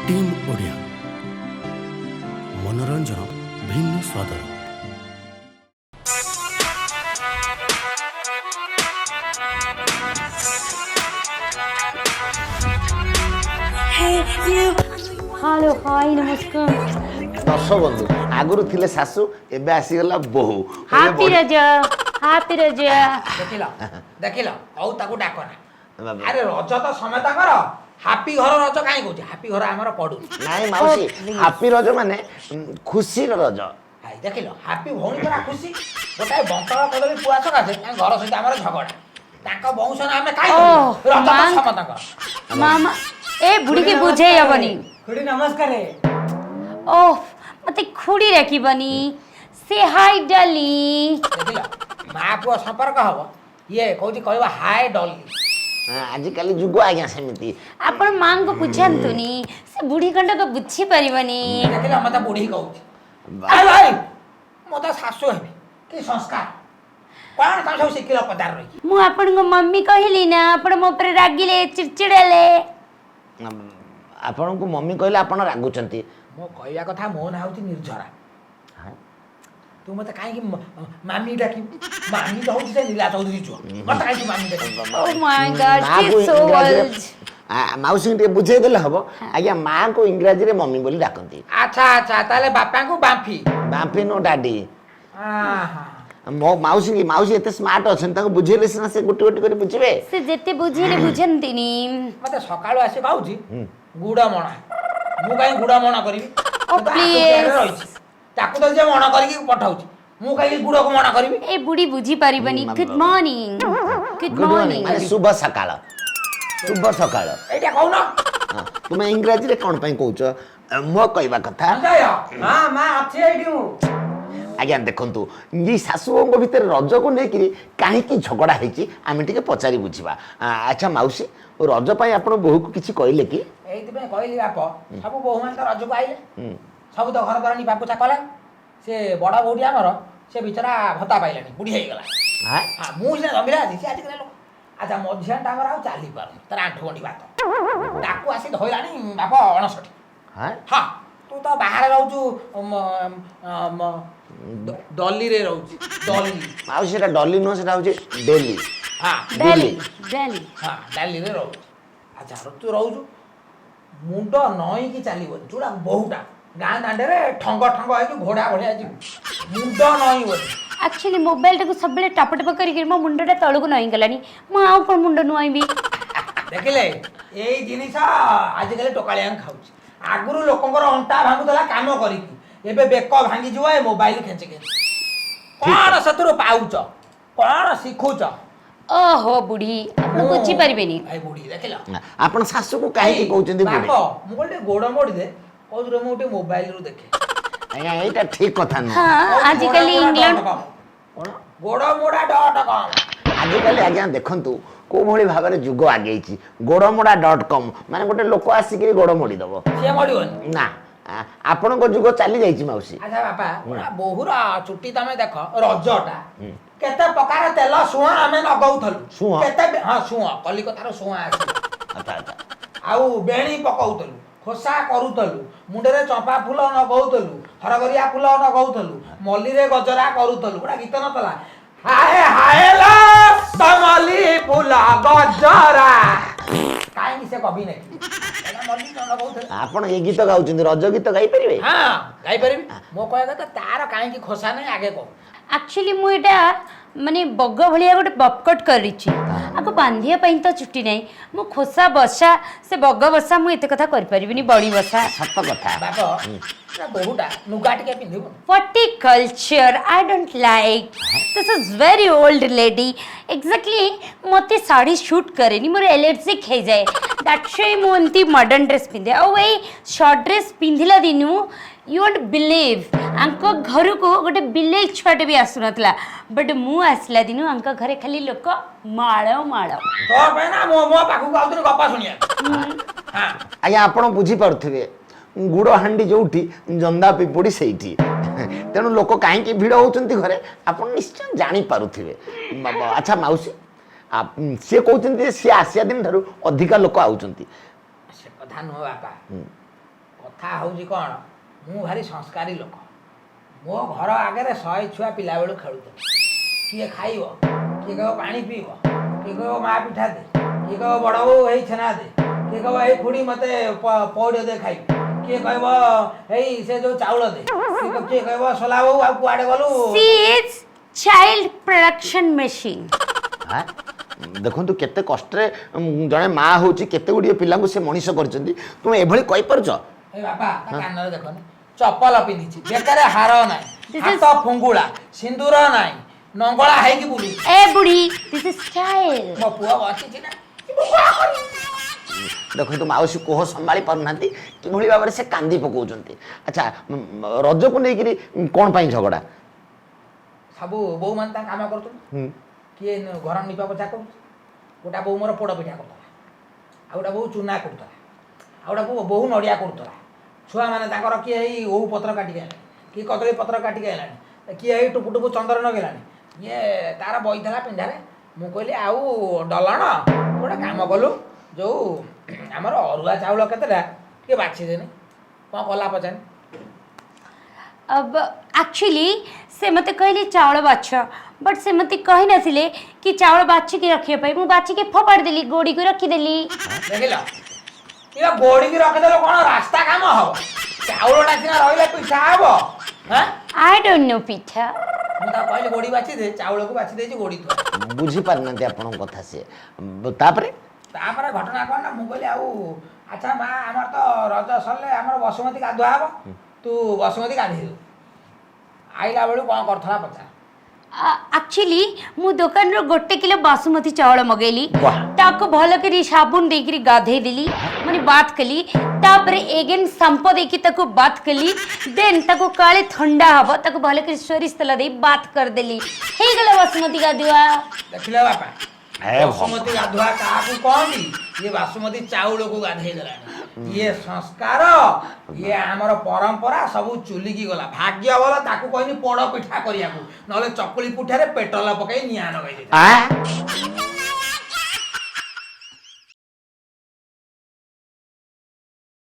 Team Odia, ମନୋରଞ୍ଜନ ଭିନ୍ନ ସ୍ୱାଦର। Hello, high, ନମସ୍କାର। ଦର୍ଶକ ବନ୍ଧୁ, ଆଗରୁ ଥିଲେ ଶାଶୁ, ଏବେ ଆସିଗଲା ବୋହୂ। Happy Raja, happy Raja. ଦେଖିଲ, ଦେଖିଲ, ହଉ ତାକୁ ଡାକନା। ଆରେ, ରଜ ତ ସମେତଙ୍କର, ହାପି ଘର ରଜ କାହିଁ କହୁଛି? ହାପି ଘର ଆମର ପଡୁନି। ନାଇଁ ମାଉସୀ, ହାପି ରଜ ମାନେ ଖୁସିର ରଜ। ଭାଇ, ଦେଖିଲ, ହାପି ଭଉଣୀ ପରା ଖୁସି। ଗୋଟାଏ ବନ୍ତଳ କଦଳୀ ପୁଆ ସକାଶେ ତାଙ୍କ ଘର ସହିତ ଆମର ଝଗଡ଼ା। ତାଙ୍କ ବଂଶ ନା ଆମେ କାହିଁ ଓହ, କରିବୁ? ରଜ ତ ସମସ୍ତଙ୍କର। ମାମା, ଏ ବୁଢ଼ୀକି ବୁଝେଇ ହବନି। ଖୁଡ଼ି, ନମସ୍କାର। ଓହ, ମତେ ଖୁଡ଼ି ଡାକିବନି ସେ। ହାଇ ଡଲି। ଦେଖିଲ, ମା ପୁଅ ସମ୍ପର୍କ ହବ, ଇଏ କହୁଛି, କହିବ ହାଏ ଡଲି। ହଁ, ଆଜିକାଲି ଯୁଗ ଆଜ୍ଞା ସେମିତି। ଆପଣ ମାଙ୍କୁ ବୁଝାନ୍ତୁନି, ସେ ବୁଢ଼ୀ ଖଣ୍ଡକ ବୁଝିପାରିବନି। ଦେଖିଲ, ମତେ ବୁଢୀ କହୁଛି। ଭାଇ, ଭାଇ, ମୁଁ ତ ଶାଶୁ ହେବି, କି ସଂସ୍କାର! କଣ ତମେ ସବୁ ଶିଖିଲ ପଦାରେ ରହିକି? ମୁଁ ଆପଣଙ୍କ ମମ୍ମି କହିଲି ନା, ଆପଣ ମୋ ଉପରେ ରାଗିଲେ, ଚିଡ଼ଚିଡ଼େଲେ। ଆପଣଙ୍କୁ ମମ୍ମି କହିଲେ ଆପଣ ରାଗୁଛନ୍ତି। ମୋ କହିବା କଥା, ମୋ ନାଁ ହେଉଛି ନିର୍ଝରା। ତୁ ମତେ କାହିଁକି ମାମି ଡାକିବୁ? ମାମି ତ ହଉଛି ସେ ନୀଲା ଚୌଧୁରୀ ଝୁଅ। ମତେ କାହିଁକି ମାମି ଡାକିବୁ? ଓ ମାଇ ଗଡ୍। ମାକୁ ସୋ ଇଂରାଜୀରେ, ମାଉସୀଙ୍କୁ ଟିକେ ବୁଝେଇ ଦେଲେ ହବ ଆଜ୍ଞା। ମାଙ୍କୁ ଇଂରାଜୀରେ ମମ୍ମି ବୋଲି ଡାକନ୍ତି। ଆଚ୍ଛା ଆଚ୍ଛା, ତାହେଲେ ବାପାଙ୍କୁ ବାମ୍ଫି? ବାମ୍ଫି ନୁ, ଡାଡି। ଆହା। ମୋ ମାଉସୀ, ମାଉସୀ ଏତେ ସ୍ମାର୍ଟ ଅଛନ୍ତି, ତାଙ୍କୁ ବୁଝେଇଲେ ସିନା ସେ ଗୋଟେ ଗୋଟେ କରି ବୁଝିବେ। ସେ ଯେତେ ବୁଝେଇଲେ ବୁଝନ୍ତିନି। ମତେ ସକାଳୁ ଆସି କହୁଛି ଗୁଡ଼ ମଣା। ମୁଁ କାହିଁ ଗୁଡ଼ ମଣ କରିବି? ଓ ମୁଁ ତ ଆକୁ ପ୍ଲିଜ। ଚେୟାରରେ ରହିଛି, ତାକୁ ତ ଯିଏ ମଣ କରିକି ପଠାଉଛି, ମୁଁ କାହିଁକି ଗୁଡ଼କୁ ମଣ କରିବି? ଏ ବୁଢ଼ୀ ବୁଝି ପାରିବନି। Good morning, good good morning. Morning. ମାନେ ଶୁଭ ସକାଳ, ଶୁଭ ସକାଳ। ଏଇଟା କହୁନ। ହଁ, ତୁମେ ଇଂରାଜୀରେ କ'ଣ ପାଇଁ କହୁଛ? ମୋ କହିବା କଥା ସଞ୍ଜୟ। ହଁ ମା, ଅଛି ଏଇଠି ମୁଁ। ଆଜ୍ଞା ଦେଖନ୍ତୁ, ଏଇ ଶାଶୁ ବୋହୂଙ୍କ ଭିତରେ ରଜକୁ ନେଇକିରି କାହିଁକି ଝଗଡ଼ା ହେଇଛି, ଆମେ ଟିକେ ପଚାରି ବୁଝିବା। ଆଚ୍ଛା ମାଉସୀ, ରଜ ପାଇଁ ଆପଣ ବୋହୂକୁ କିଛି କହିଲେ କି? ଏଇଥିପାଇଁ କହିଲି ବାପ, ସବୁ ବୋହୂମାନେ ତ ରଜକୁ ଆଇଲେ, ସବୁ ତ ଘର ଦ୍ୱାର ନିପା ପୋଛା କଲେ। ସେ ବଡ଼ ବୋହୂଟି ଆମର, ସେ ବିଚରା ଭତ୍ତା ପାଇଲାଣି, ବୁଢ଼ୀ ହେଇଗଲା। ହାଁ? ହଁ, ମୁଁ ସିନା ଜମିଲା ଅଛି, ସେ ଆଜିକାଲି ଲୋକ। ଆଚ୍ଛା, ମଝିଆଟା ଆମର ଆଉ ଚାଲି ପାରୁନି, ତାର ଆଣ୍ଠୁ ଗଣ୍ଠି ବାତ। ତାକୁ ଆସି ଧଇଲାଣି ବାପ 59। ହାଁ? ହଁ, ତୁ ତ ବାହାରେ ରହୁଛୁ, ଡଲିରେ ରହୁଛି, ଡଲି। ମାଉସୀ, ସେଟା ଡଲି ନୁହଁ, ସେଟା ହଉଛି ଡେଲି। ହଁ। ଡାଲି, ଡାଲି। ହଁ, ଡାଲିରେ ରହୁଛି। ଆଚ୍ଛା, ତୁ ରହୁଛୁ, ମୁଣ୍ଡ ନଇଁକି ଚାଲିବନି। ଯୋଉଟା ବୋହୂଟା ଗାଁ ଦାଣ୍ଡରେ ଠଙ୍ଗ ଠଙ୍ଗ ହେଇକି ଘୋଡ଼ା ଭଳିଆ ଯିବୁ, ମୁଣ୍ଡ ନଇଁବନି। ଆକ୍ଚୁଆଲି ମୋବାଇଲଟାକୁ ସବୁବେଳେ ଟପ ଟପ କରିକି ମୋ ମୁଣ୍ଡଟା ତଳକୁ ନଇଁଗଲାଣି। ମୁଁ ଆଉ କ'ଣ ମୁଣ୍ଡ ନୁଆଇବି? ଦେଖିଲେ, ଏଇ ଜିନିଷ ଆଜିକାଲି ଟୋକାଳିଆଙ୍କ ଖାଉଛି। ଆଗରୁ ଲୋକଙ୍କର ଅଣ୍ଟା ଭାଙ୍ଗୁଥିଲା କାମ କରିକି, ଏବେ ବେକ ଭାଙ୍ଗିଯିବ ଏ ମୋବାଇଲ ଖେଞ୍ଚି ଖେଞ୍ଚି। କଣ ସେଥିରୁ ପାଉଛ? କଣ ଶିଖୁଛ? ଓହୋ ବୁଢ଼ୀ, ଆପଣ ବୁଝିପାରିବେନି। ଭାଇ, ବୁଢ଼ୀ, ଦେଖିଲ। ଆପଣ ଶାଶୁକୁ କାହିଁକି କହୁଛନ୍ତି ବୁଢ଼ୀ? ବାପ, ମୁଁ କହିଲି ଟିକେ ଗୋଡ଼ ମୋଡ଼ି ଦେ, କହୁଛି ରେ ମୁଁ ଟିକେ ମୋବାଇଲରୁ ଦେଖେ। ଆଜ୍ଞା, ଏଇଟା ଠିକ କଥା ନୁହଁ। ହଁ, ଆଜିକାଲି ଇଂଲଣ୍ଡ କଣ? ଗୋଡ଼ ମୋଡ଼ା ଡଟ୍ କମ୍। ଆଜିକାଲି ଆଜ୍ଞା ଦେଖନ୍ତୁ, କୋଉ ଭଳି ଭାବରେ ଯୁଗ ଆଗେଇଛି। ଗୋଡ଼ମୋଡ଼ା ଡଟ୍ କମ୍ ମାନେ ଗୋଟେ ଲୋକ ଆସିକିରି ଗୋଡ଼ ମୋଡ଼ିଦବ। ସିଏ ମୋଡ଼ିବନି। ନା, ଆପଣଙ୍କ ଯୁଗ ଚାଲି ଯାଇଛି ମାଉସୀ। ଆଚ୍ଛା ବାପା, ଗୋଟା ବୋହୂର ଚୁଟି ତମେ ଦେଖ। ରଜଟା କେତେ ପ୍ରକାର ତେଲ ସୁଅଁ ଆମେ ଲଗଉଥିଲୁ। ସୁଅଁ? କେତେ, ହଁ, ସୁଅଁ, କଲିକତାର ସୁଅଁ ଆସେ। ଆଚ୍ଛା ଆଚ୍ଛା ଆଉ ବେଣୀ ପକଉଥିଲୁ, ଖୋସା କରୁଥିଲୁ, ମୁଣ୍ଡରେ ଚମ୍ପା ଫୁଲ ନଗଉଥିଲୁ, ହରଗରିଆ ଫୁଲ ନଗଉଥିଲୁ, ମଲ୍ଲିରେ ଗଜରା କରୁଥିଲୁ। ଗୋଟା ଗୀତ ନଥିଲା, ହାଏ ହାଏ ଲୋ ତମଲି ଫୁଲ ଗଜରା? କାହିଁକି ସେ କବି ନାଇଁ ମଲ୍ଲି ଲଗଉଥିଲେ। ଆପଣ ଏ ଗୀତ ଗାଉଛନ୍ତି, ରଜ ଗୀତ ଗାଇପାରିବେ? ହଁ, ଗାଇପାରିବି। ମୋ କହିବା କଥା, ତାର କାହିଁକି ଖୋସା ନାହିଁ, ଆଗେ କହ। ଆକ୍ଚୁଆଲି ମୁଁ ଏଇଟା ମାନେ ବଗ ଭଳିଆ ଗୋଟେ ବବକଟ୍ କରିଛି, ଆକୁ ବାନ୍ଧିବା ପାଇଁ ତ ଚୁଟି ନାହିଁ। ମୁଁ ଖୋସା ବସା, ସେ ବଗ ବସା, ମୁଁ ଏତେ କଥା କରିପାରିବିନି, ବଡ଼ି ବସା। ସତ କଥା। ବାପ, ଏଟା ବୋହୂଟା ଲୁଗା ଟିକେ ପିନ୍ଧିବୁ। What a culture! I don't like. This is very old lady. Exactly, ମୋତେ ଶାଢ଼ୀ ସୁଟ୍ କରେନି, ମୋର ଏଲର୍ଜିକ୍ ହେଇଯାଏ। That's Y ମୁଁ ଏମିତି ମଡ଼ର୍ଣ୍ଣ ଡ୍ରେସ୍ ପିନ୍ଧେ। ଆଉ ଏଇ ସର୍ଟ ଡ୍ରେସ୍ ପିନ୍ଧିଲା ଦିନୁ, you ୱଣ୍ଟ ବିଲିଭ୍, ଆଙ୍କ ଘରକୁ ଗୋଟେ ବିଲେଇ ଛୁଆଟେ ବି ଆସୁନଥିଲା, ବଟ୍ ମୁଁ ଆସିଲା ଦିନୁ ଆଙ୍କ ଘରେ ଖାଲି ଲୋକ ମାଳ ମାଳ। ତୋ ପାଇଁ ନା ମୋ ମୋ ପାଖକୁ ଆଉଛନ୍ତି ଗପ ଶୁଣିବାକୁ। ହଁ। ଆଜ୍ଞା, ଆପଣ ବୁଝିପାରୁଥିବେ, ଗୁଡ଼ ହାଣ୍ଡି ଯୋଉଠି ଜନ୍ଦା ପିମ୍ପୁଡ଼ି ସେଇଠି। ତେଣୁ ଲୋକ କାହିଁକି ଭିଡ଼ ହେଉଛନ୍ତି ଘରେ, ଆପଣ ନିଶ୍ଚୟ ଜାଣିପାରୁଥିବେ। ଆଚ୍ଛା ମାଉସୀ, ସିଏ କହୁଛନ୍ତି ଯେ ସିଏ ଆସିବା ଦିନ ଠାରୁ ଅଧିକା ଲୋକ ଆଉଛନ୍ତି। ସେ କଥା ନୁହଁ ବାପା। କଥା ହେଉଛି କ'ଣ, ମୁଁ ଭାରି ସଂସ୍କାରୀ ଲୋକ। ମୋ ଘର ଆଗରେ 100 ଛୁଆ ପିଲାବେଳୁ ଖେଳୁଥିଲେ। କିଏ ଖାଇବ, କିଏ କହିବ ପାଣି ପିଇବ, କିଏ କହିବ ମା ପିଠା ଦେ, କିଏ କହିବ ବଡ଼ ବୋଉ ହେଇ ଛେନା ଦେ, କିଏ କହିବ ଏଇ ଖୁଡ଼ି ମୋତେ ପଇଡ଼ ଦେ ଖାଇବି, କିଏ କହିବ ଏଇ ସେ ଯୋଉ ଚାଉଳ ଦେ, କିଏ କହିବ ସୋଲା ବୋଉ ଆଉ କୁଆଡ଼େ ଗଲୁ। She is child production machine. ଆଁ? ଦେଖନ୍ତୁ କେତେ କଷ୍ଟରେ ଜଣେ ମା ହେଉଛି କେତେ ଗୁଡ଼ିଏ ପିଲାଙ୍କୁ ସେ ମଣିଷ କରିଛନ୍ତି, ତୁମେ ଏଭଳି କହିପାରୁଛ? ଏ ବାପା, ତା କାନରେ ଦେଖନି, ଚପଲ ପିନ୍ଧିଛି, ବେକରେ ହାର ନାହିଁ, This is- ହାତ ଫୁଙ୍ଗୁଳା, ସିନ୍ଦୁର ନାହିଁ, ନଙ୍ଗଳା ହେଇକି ବୁଲୁଛି। ଏ ବୁଢ଼ୀ, this is style. ମୋ ପୁଅ ବଞ୍ଚିଛି ନା, ମୁଁ କଣ କରିବି? ଦେଖନ୍ତୁ ମାଉସୀ କୋହ ସମ୍ଭାଳି ପାରୁନାହାନ୍ତି, କିଭଳି ଭାବରେ ସେ କାନ୍ଦି ପକାଉଛନ୍ତି। ଆଚ୍ଛା, ରଜକୁ ନେଇକିରି କ'ଣ ପାଇଁ ଝଗଡ଼ା? ସବୁ ବୋଉମାନେ ତାଙ୍କ କାମ କରୁଛନ୍ତି। କିଏ ଘର ନିପା ପୋଛା କରୁଛି, ଗୋଟା ବୋଉ ମୋର ପୋଡ଼ ପିଠା କରୁଥିଲା, ଆଉ ଗୋଟା ବୋଉ ଚୁନା କରୁଥିଲା, ଆଉ ଗୋଟା ବୋଉ ନଡ଼ିଆ କରୁଥିଲା। ଛୁଆମାନେ ତାଙ୍କର କିଏ ଏଇ ଓଉ ପତ୍ର କାଟିକି ଆଣିଲାଣି, କିଏ କଦଳୀ ପତ୍ର କାଟିକି ଆଣିଲାଣି, କିଏ ଏଇ ଟୁପୁ ଟୁପୁ ଚନ୍ଦନ ଲଗେଇଲାଣି। ଇଏ ତାର ବଇଥିଲା ପିଣ୍ଡାରେ। ମୁଁ କହିଲି, ଆଉ ଡଲଣ, ଗୋଟେ କାମ କଲୁ, ଯୋଉ ଆମର ଅରୁଆ ଚାଉଳ କେତେଟା ଟିକେ ବାଛିଦେନି। କ'ଣ କଲା ପଚାନି। अब ଆକ୍ଚୁଆଲି ସେ ମୋତେ କହିଲେ ଚାଉଳ ବାଛ, ବଟ୍ ସେ ମୋତେ କହିନଥିଲେ କି ଚାଉଳ ବାଛିକି ରଖିବା ପାଇଁ। ମୁଁ ବାଛିକି ଫୋପାଡ଼ି ଦେଲି, ଗୋଡ଼ିକୁ ରଖିଦେଲି। ଦେଖିଲ, ଇଏ ଗୋଡ଼ିକି ରଖିଦେଲେ କ'ଣ ରାସ୍ତା କାମ ହବ? ଚାଉଳଟା ସିନା ରହିଲେ ପିଠା ହବ। ହାଁ। I don't know ପିଠା। ମୁଁ ତାକୁ କହିଲି ଗୋଡ଼ି ବାଛି ଦେ, ଚାଉଳକୁ ବାଛି ଦେଇଛି, ଗୋଡ଼ି ଥୁଆ। ବୁଝିପାରୁନାହାନ୍ତି ଆପଣଙ୍କ କଥା ସିଏ। ତାପରେ? ତାପରେ ଘଟଣା କ'ଣ ନା, ମୁଁ କହିଲି, ଆଉ ଆଚ୍ଛା ମା, ଆମର ତ ରଜ ସରିଲେ ଆମର ବସୁମତୀ ଗାଧୁଆ ହବ, ତୁ ବସୁମତୀ ଗାଧେଇ ଦବୁ। ଆଇଲା ବେଳକୁ କ'ଣ କରୁଥିଲା ପଚାର। ଆକ୍ଚୁଆଲି ମୁଁ ଦୋକାନରୁ 1 କିଲୋ ବାସୁମତୀ ଚାଉଳ ମଗେଇଲି। ତାକୁ ଭଲ କରି ସାବୁନ ଦେଇକିରି ଗାଧେଇ ଦେଲି, ମାନେ ବାଥ୍ କଲି। ତାପରେ ଏଗେନ୍ ସାମ୍ପୋ ଦେଇକି ତାକୁ ବାଥ୍ କଲି। ଦେନ୍ ତାକୁ କାଳେ ଥଣ୍ଡା ହବ, ତାକୁ ଭଲ କରି ସୋରିଷ ତେଲ ଦେଇ ବାଥ୍ କରିଦେଲି। ହେଇଗଲା ବାସୁମତୀ ଗାଧୁଆ। ଦେଖିଲେ ବାପା, ହେ। ବାସୁମତୀ ଗାଧୁଆ କାହାକୁ କହନ୍ତି? ଇଏ ବାସୁମତୀ ଚାଉଳକୁ ଗାଧେଇ ଦେଲାଣି। ଇଏ ସଂସ୍କାର, ଇଏ ଆମର ପରମ୍ପରା ସବୁ ଚୁଲିକି ଗଲା। ଭାଗ୍ୟ ଭଲ ତାକୁ କହିନି ପୋଡ଼ ପିଠା କରିବାକୁ, ନହେଲେ ଚକୁଳି ପିଠାରେ ପେଟ୍ରୋଲ ପକେଇ ନିଆଁ ଲଗେଇ ଦେଇଥାନ୍ତା। ଆଁ?